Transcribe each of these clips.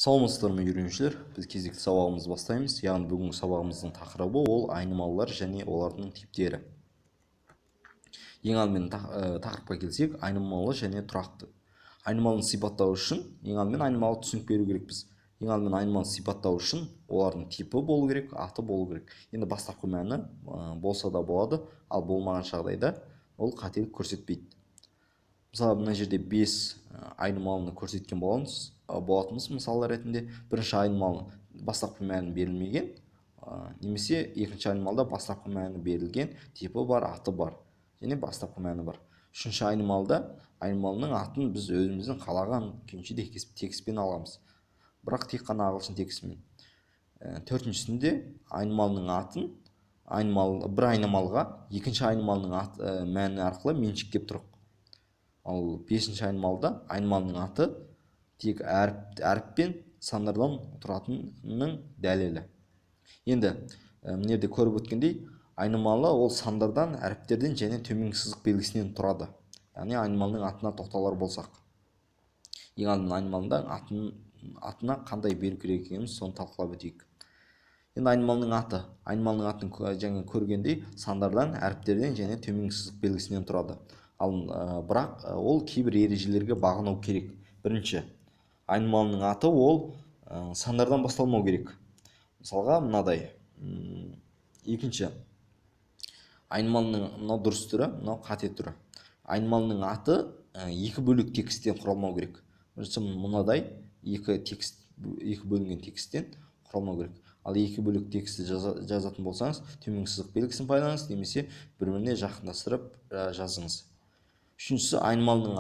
Саламатсыздар ма, үйренушілер? Біз кезекті сабағымызды бастаймыз. Яғни бүгінгі сабағымыздың тақырыбы ол айнымалылар және олардың типтері. Ең алдымен тақырыпқа келсек, айнымалы және тұрақты. Айнымалыны сипаттау үшін ең алдымен айнымалы түсінік беру керекпіз. Ең алдымен айнымалыны сипаттау үшін олардың типі болу керек, аты болу керек. Енді бастапқы мәні болса да болады, ал болмаған жағдайда ол қателік көрсетпейді. Мысалы, мына жерде 5 айнымалыны көрсеткен болатынбыз мысал ретінде. Бірінші айнымалы бастапқы мәні берілмеген, немесе екінші айнымалда бастапқы мәні берілген, типі бар, аты бар және бастапқы мәні бар. Үшінші айнымалда айнымалының атын біз өзіміздің қалаған күйінше текстпен аламыз, бірақ тек қана ағылшын текстімен. Төртіншісінде айнымалының атын бір айнымалыға екінші айнымалының мәні арқылы меншіктеп тұрық. Ал бесінші айнымалыда айнымалының аты тек әріп пен сандардан тұратынының дәлелі. Енді мына жерде көріп өткендей, айнымалы ол сандардан, әріптерден және төменгі сызық белгісінен тұрады. Яғни айнымалының атына тоқталар болсақ, ең алдымен айнымалының атына қандай беру керек екенін соны талқылап өтейік. Енді айнымалының аты, айнымалының атын жаңа көргендей сандардан, әріптерден және төменгі сызық белгісінен тұрады. Ал бірақ ол кейбір ережелерге бағыну керек. Бірінші, айнымалының аты ол сандардан басталмау керек. Мысалға мынадай. Екінші, айнымалының мынау дұрыс түрі, мынау қате түрі. Айнымалының аты екі бөлік тексттен құралмау керек. Бірінші мынадай екі текст, екі бөлінген тексттен құралмау керек. Ал екі бөлік текстті жазатын болсаңыз, төменгі сызық белгісін пайдаланыңыз немесе бір-біріне жақындастырып жазыңыз. Үшіншісі, айнымалының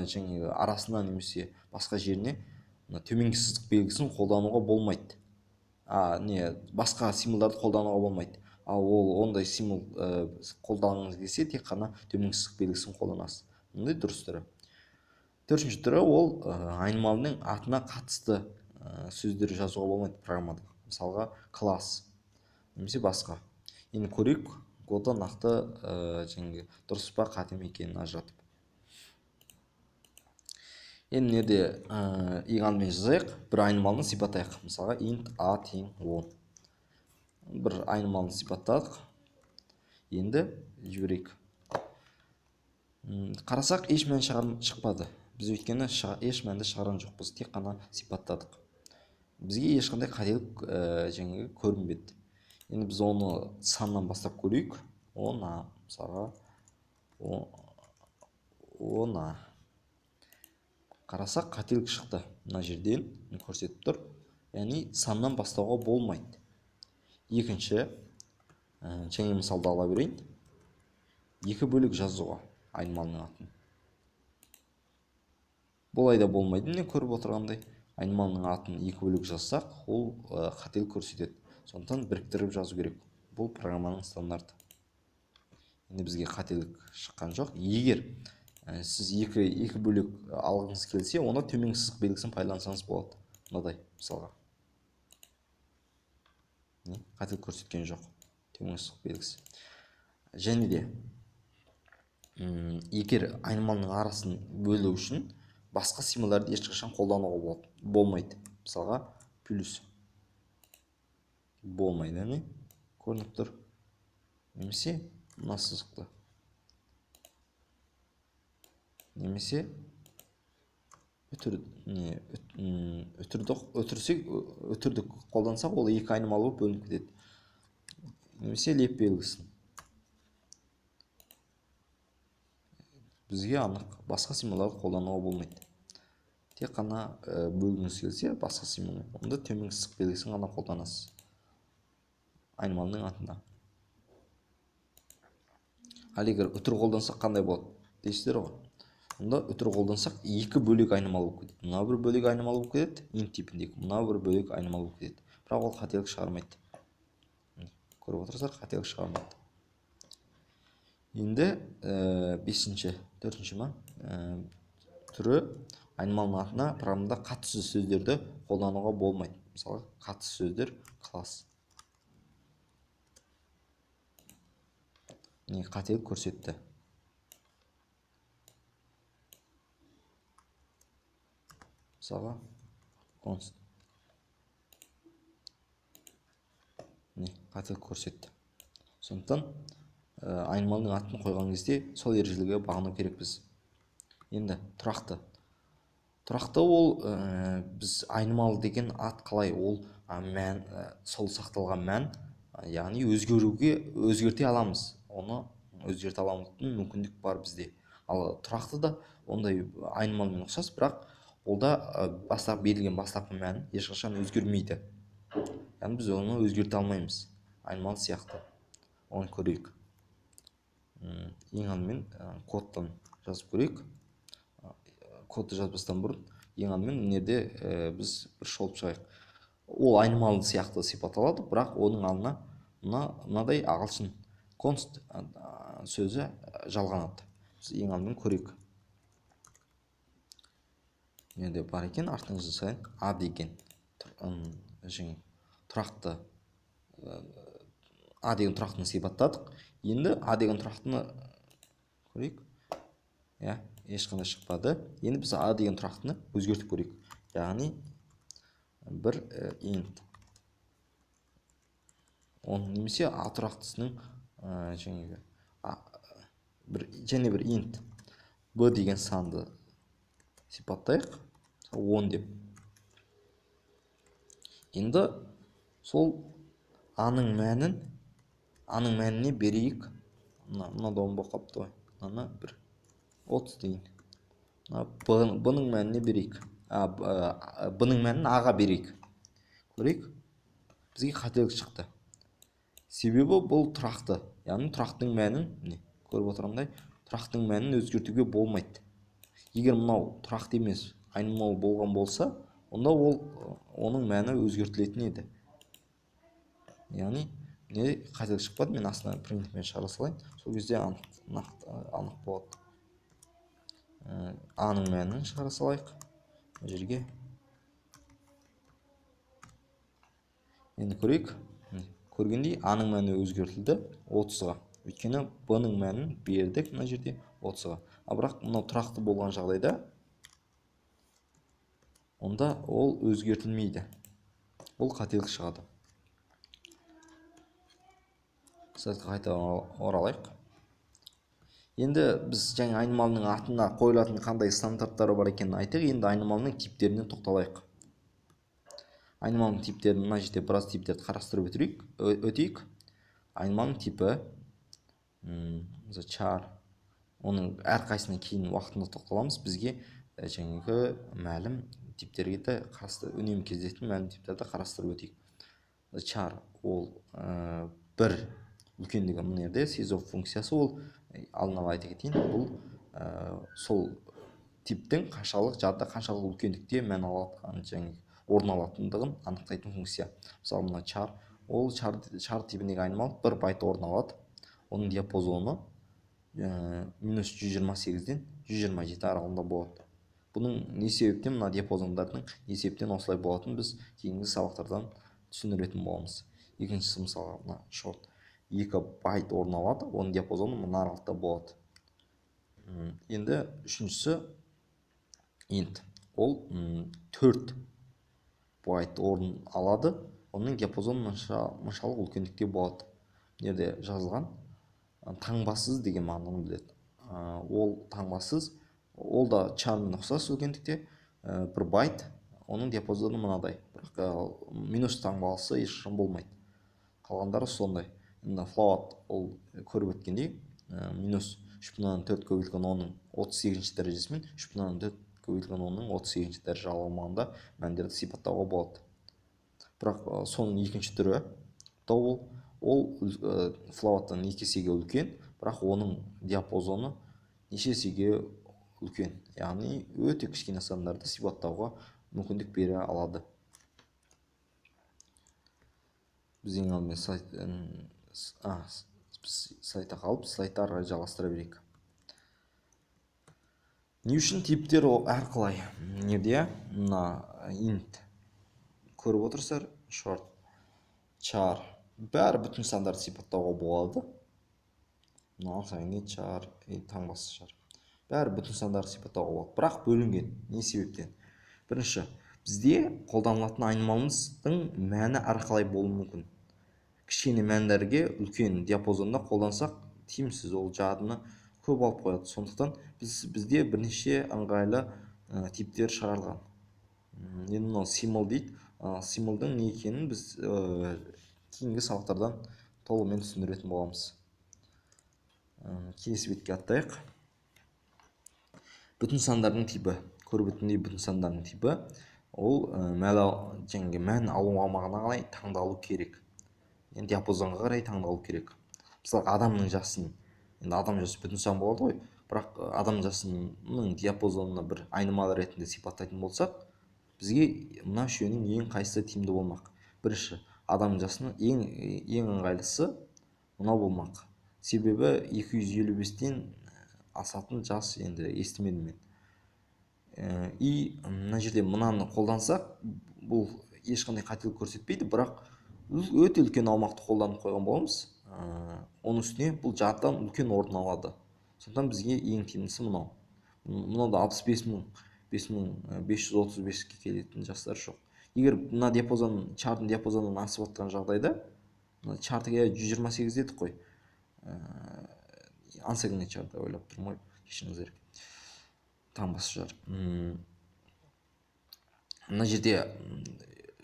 жаңағы арасына немесе басқа жеріне мына төменгі сызық белгісін қолдануға болмайды. Басқа символдарды қолдануға болмайды. Ал ол ондай символ қолданғыңыз келсе, тек қана төменгі сызық белгісін қолданасыз. Мындай дұрыс түрі. Төртінші түрі ол айнымалының атына қатысты сөздер жазуға болмайды программада. Мысалға, класс немесе басқа. Енді көрейік, коды нақты жаңағы дұрыс па, қате ме екенін ажыратып. Енді мына жерде ең алдымен жазайық, бір айнымалыны сипаттайық. Мысалға, int a тең 10. Бір айнымалыны сипаттадық. Енді жіберейік. Қарасақ, еш мән шықпады. Біз өйткені еш мәнді шығарған жоқпыз, тек қана сипаттадық. Бізге ешқандай қателік жаңағы көрінбеді. Енді біз оны саннан бастап көрейік. 10 а, мысалға, 10 а. Қарасақ, қателік шықты. Мына жерден көрсетіп тұр. Яғни саннан бастауға болмайды. Екінші, жаңа мысалды ала берейін. Екі бөлік жазуға айнымалының атын. Бұлай да болмайды, міне көріп отырғандай. Айнымалының атын екі бөлік жазсақ, ол қателік көрсетеді. Сондықтан біріктіріп жазу керек. Бұл программаның стандарты. Енді бізге қателік шыққан жоқ. Егер сіз екі бөлік алғыңыз келсе, оны төменгі сызық белгісін пайдалансаңыз болады. Мынадай мысалға. Не? Қателік көрсеткен жоқ. Төменгі сызық белгісі. Және де, егер айнымалының арасын бөлу үшін басқа символдарды ешқашан қолдануға болмайды. Мысалға, плюс болмайды, әне көрініп тұр. Немесе мына сызықты. Немесе үтірді қолдансақ, ол екі айнымалы болып бөлініп кетеді. Немесе леп белгісін. Бізге анық басқа символдарды қолдануға болмайды. Тек қана бөлгіңіз келсе басқа символмен, онда төменгі сызық белгісін ғана қолданасыз айнымалының атына. Ал егер үтір қолдансақ қандай болады дейсіздер ғой. Онда үтір қолдансақ екі бөлек айнымалы болып кетеді. Мынау бір бөлек айнымалы болып кетеді, int типіндегі, мынау бір бөлек айнымалы болып кетеді. Бірақ ол қателік шығармайды. Көріп отырсыздар, қателік шығармайды. Енді бесінші, төртінші ма? Түрі айнымалының атына программада қатысты сөздерді қолдануға болмайды. Мысалы, қатысты сөздер класс. Не қателік көрсетті. Мысалға, Const. Міне, қателік көрсетті. Сондықтан айнымалының атын қойған кезде сол ережелерге бағыну керекпіз. Енді тұрақты. Тұрақты ол біз айнымалы деген ат қалай, ол мән, сол сақталған мән, яғни өзгерте аламыз. Оны өзгерте алатын мүмкіндік бар бізде. Ал тұрақты да ондай айнымалымен ұқсас, бірақ ол да берілген бастапқы мән ешқашан өзгермейді. Яғни біз оны өзгерте алмаймыз. Айнымалы сияқты. Оны көрейік. Ең алдымен кодтан жазып көрейік. Кодты жазбастан бұрын ең алдымен мына жерде біз бір шолып шығайық. Ол айнымалы сияқты сипатталады, бірақ оның алдына мынадай ағылшын const сөзі жалғанады. Біз ең алдымен көрейік. Мына жерде бар екен, артынан жасайын. А деген және тұрақты, А деген тұрақтыны сипаттадық. Енді А деген тұрақтыны көрейік. Иә, ешқандай шықпады. Енді біз А деген тұрақтыны өзгертіп көрейік. Яғни бір int. Оның немесе А тұрақтысының, жаңағы, А, бір, және бір int B деген санды сипаттайық. 10 деп. Енді сол А-ның мәнін, А-ның мәніне берейік. Мына да он болып қалыпты ғой. Мынаны бір 30 дейін. Мына Б-ның мәніне берейік. Б-ның мәнін А-ға берейік. Көрейік. Бізге қателік шықты. Себебі бұл тұрақты. Яғни тұрақтың мәнін, міне, көріп отырғандай, тұрақтың мәнін өзгертуге болмайды. Егер мынау тұрақты емес, айнымалы болған болса, онда оның мәні өзгертілетін еді. Яғни, не қателік шықпады, мен астына принтмен шығара салайын. Сол кезде анық болады. А-ның мәнін шығара салайық. Мына жерге. Енді көрейік. Міне, көргендей А-ның мәні өзгертілді 30-ға. Өйткені Б-ның мәнін бердік мына жерде 30-ға. А бірақ мынау тұрақты болған жағдайда онда ол өзгертілмейді. Ол қателік шығады. Сайтқа қайта оралайық. Енді біз жаңа айнымалының атына қойылатын қандай стандарттары бар екенін айтайық. Енді айнымалының типтеріне тоқталайық. Айнымалының типтерін мына жерде біраз типтерді қарастырып өтейік. Айнымалының типі, мысалы, char, оның әрқайсысына кейін уақытында тоқталамыз. Бізге жаңағы мәлім типтерге де қарасты, үнемі кездесетін мәлім типтерді қарастырып өтейік. Char ол бір үлкендігі мына жерде sizeof функциясы, ол алдын ала айта кетейін, бұл сол типтің қаншалық жадыда қаншалық үлкендікте мән алатын, және орын алатындығын анықтайтын функция. Мысалы, мына char, ол char типіндегі айнымалы бір байт орын алады. Оның диапазоны минус жүз жиырма сегізден жүз жиырма жеті аралығында болады. Бұның не себептен, мына диапазондардың не себептен осылай болатынын біз кейінгі сабақтардан түсіндіретін боламыз. Екіншісі, мысалға, мына short 2 байт орын алады, оның диапазоны мына аралықта болады. Енді үшіншісі int, ол 4 байт орын алады, оның диапазоны мыншалық үлкендікте болады. Мына жерде жазылған таңбасыз деген мағынаны біледі. Ол таңбасыз, ол да charмен ұқсас үлкендікте, бір байт, оның диапазоны мынадай. Бірақ минус таңбасы ешқашан болмайды. Қалғандары сондай. Енді float ол көріп өткендей, минус үш бүтін оннан төрт көбейтілген онның отыз сегізінші дәрежесімен үш бүтін оннан төрт көбейтілген онның отыз сегізінші дәреже аумағында мәндерді сипаттауға болады. Бірақ соның екінші түрі double, ол float-тан екі есеге үлкен, бірақ оның диапазоны неше есеге үлкен, яғни өте кішкене сандарды сипаттауға мүмкіндік бере алады. Біз ең алдымен сайтта қалып, слайдты ары қарай жалғастыра берейік. Не үшін типтер ол әрқалай? Неде мына int көріп отырсыздар, short, char, бәрі бүтін сандарды сипаттауға болады. Мына алсайын char, таңбасы char. Бәрі бүтін сандарды сипаттауға болады, бірақ бөлінген. Не себептен? Бірінші, Бізде қолданылатын айнымалымыздың мәні әрқалай болуы мүмкін. Кішкене мәндерге үлкен диапазонда қолдансақ тиімсіз, ол жадыны көп алып қояды. Сондықтан бізде бірнеше ыңғайлы типтер шығарылған. Енді мынау символ дейді. Символдың не екенін біз кейінгі сабақтардан толығымен түсіндіретін боламыз. Келесі бетке аттайық. Бүтін сандардың типі. Көріп өткендей, бүтін сандардың типі ол мән алу аумағына қарай таңдалу керек. Енді диапазонға қарай таңдалу керек. Мысалы, адамның жасын, енді адам жасы бүтін сан болады ғой, бірақ адам жасының диапазонына бір айнымалы ретінде сипаттайтын болсақ, бізге мына үшеуінің ең қайсысы тиімді болмақ? Бірінші, адам жасының ең ыңғайлысы мынау болмақ. Себебі 255-тен асатын жас енді естімедім мен. И мына жерде мынаны қолдансақ, бұл ешқандай қателік көрсетпейді, бірақ өте үлкен аумақты қолданып қойған боламыз. Оның үстіне бұл жадыдан үлкен орын алады. Сондықтан бізге ең тиімдісі мынау. Мынау да 65 535-ке келетін жастар жоқ. Егер мына диапазон, char-дың диапазонынан асып жатқан жағдайда, мына char-діге 128 дедік қой. Unsigned char-ды ойлап тұрмын ғой, кешіріңіздер. Таңбасы шығар. Мына жерде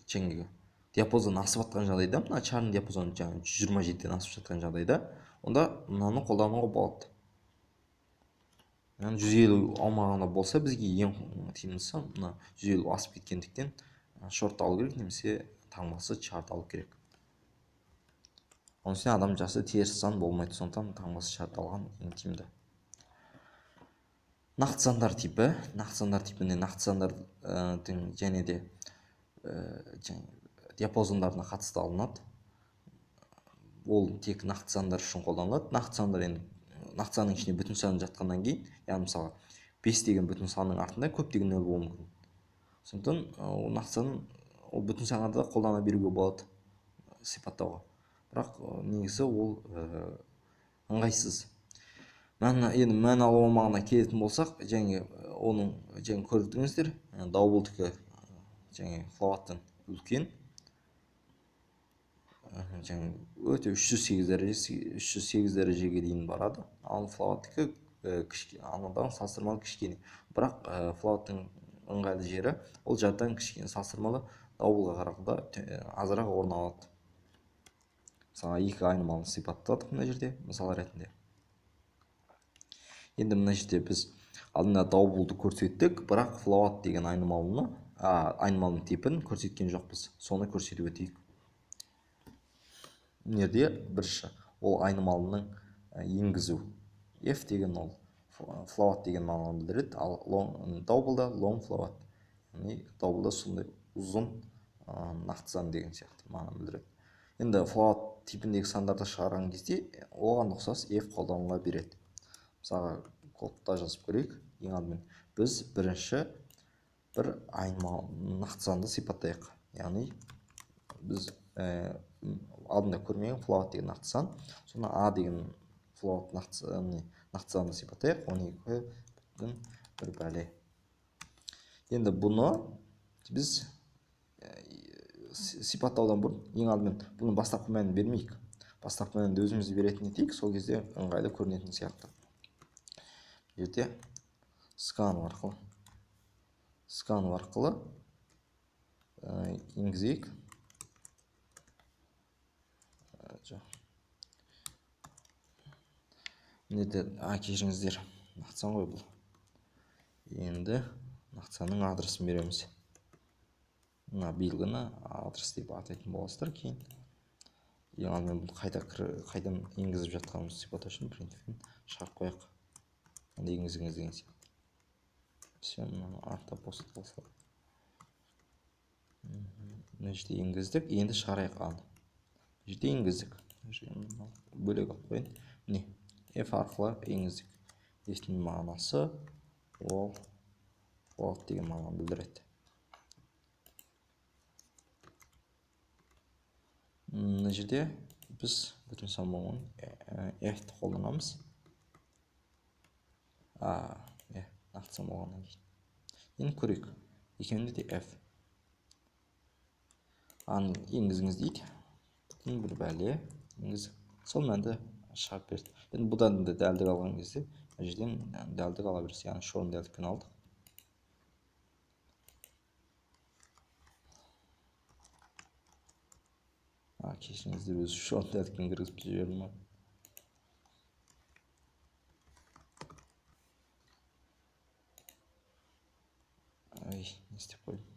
жаңағы диапазон асып жатқан жағдайда, мына char-дың диапазоны жаңағы 127-ден асып жатқан жағдайда, онда мынаны қолдануға болады. Яғни 150 аумағында болса, бізге ең тиімдісі мына 150 асып кеткендіктен short алу керек немесе таңбасы char-ды алу керек. Оның үстіне адам жасы теріс сан болмайды, сондықтан таңбасы char-ды алған ең тиімді. Нақты сандар типі. Нақты сандар типінде нақты сандардың және де диапазондарына қатысты алынады. Ол тек нақты сандар үшін қолданылады. Нақты сандар, енді нақты санның ішінде бүтін сан жатқаннан кейін, яғни мысалға 5 деген бүтін санның артында көптеген нөл болуы мүмкін. Сондықтан ол нақты сан, ол бүтін санға да қолдана беруге болады сипаттауға. Бірақ негізі ол ыңғайсыз. Мән, енді мән алу аумағына келетін болсақ, және оның және көрдіңіздер, double-дікі және float-тан үлкен, және өте 308 дәреже, 308 дәрежеге дейін барады. Ал float-тікі анадан салыстырмалы кішкене. Бірақ float-тың ыңғайлы жері, ол жадыдан кішкене, салыстырмалы double-ға қарағанда азырақ орын алады. Мысалы, екі айнымалыны сипаттадық мына жерде мысал ретінде. Енді мына жерде біз алдында double-ды көрсеттік, бірақ float деген айнымалыны, айнымалының типін көрсеткен жоқпыз. Соны көрсетіп өтейік. Мына жерде бірінші ол айнымалының енгізу. F деген ол float деген мағынаны білдіреді, ал long, double-да long float, яғни double-да сондай ұзын нақты сан деген сияқты мағынаны білдіреді. Енді float типіндегі сандарды шығарған кезде оған ұқсас f қолданыла береді. Мысалға, кодта жазып көрейік. Ең алдымен біз бірінші бір айнымалы нақты санды сипаттайық, яғни біз алдында көрмеген float деген нақты сан, соны а деген float нақты санды сипаттайық: 12 бүтін бір бәле. Енді бұны біз сипаттаудан бұрын ең алдымен бұның бастапқы мәнін бермейік. Бастапқы мәнді өзіміз беретін етейік, сол кезде ыңғайлы көрінетін сияқты. Бұл жерде scanf арқылы енгізейік. Жоқ, мына жерде, кешіріңіздер, нақты сан ғой бұл. Енді нақты санның адресін береміз. Мына белгіні адрес деп атайтын боласыздар кейін. Ең алдымен бұл қайта қайдан енгізіп жатқанымызды сипаттау үшін printf шығарып қояйық, анда енгізіңіз деген сияқты. Все, мынаны артта босата салайық. Мына жерде енгіздік, енді шығарайық аны. Мына жерде енгіздік, бөлек алып қояйын. Міне, f арқылы енгіздік. F-тің мағынасы ол float деген мағынаны білдіреді. Мына жерде біз бүтін сан болған f-ті қолданамыз, иә, нақты сан болғаннан кейін. Енді көрейік, екеуінде де f. Аны енгізіңіз дейді. Бүтін бір бәле енгізіп, сол мәнді шығарып берді. Енді бұдан да дәлдік алған кезде мына жерден дәлдік ала бересіз, яғни үш орын дәлдікпен алдық. Кешіріңіздер, өзі үш орын дәлдікпен кіргізіп жібердім ғой. Ай, не істеп қойдым?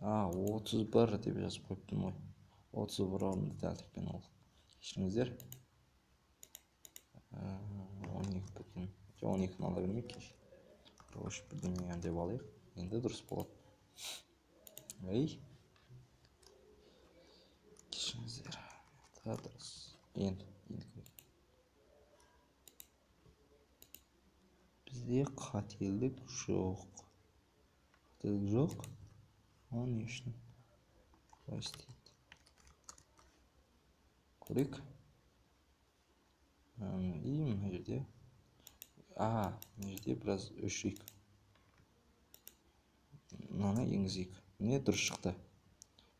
31 деп жазып қойыптым ғой. 31 орынды дәлдікпен алдық. Кешіріңіздер. 12 бүтін, жоқ, 12-ні ала бермейік, кешір. Үш бірдеңе деп алайық. Енді дұрыс болады. Ей. Кешіріңіздер. Дұрыс. Енді көрейік. Бізде қателік жоқ. Қателік жоқ. Ол не үшін былай істейді? Көрейік. И мына жерде, мына жерде біраз өшірейік. Мынаны енгізейік. Міне дұрыс шықты.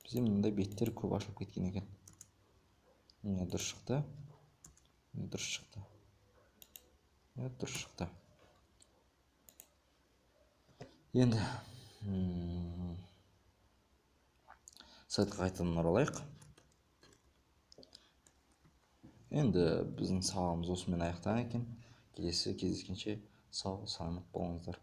Бізде мынандай беттер көп ашылып кеткен екен. Міне дұрыс шықты. Міне дұрыс шықты. Міне дұрыс шықты. Енді сайтқа қайтадан оралайық. Енді біздің сабағымыз осымен аяқтаған екен. Келесі кездескенше сау саламат болыңыздар.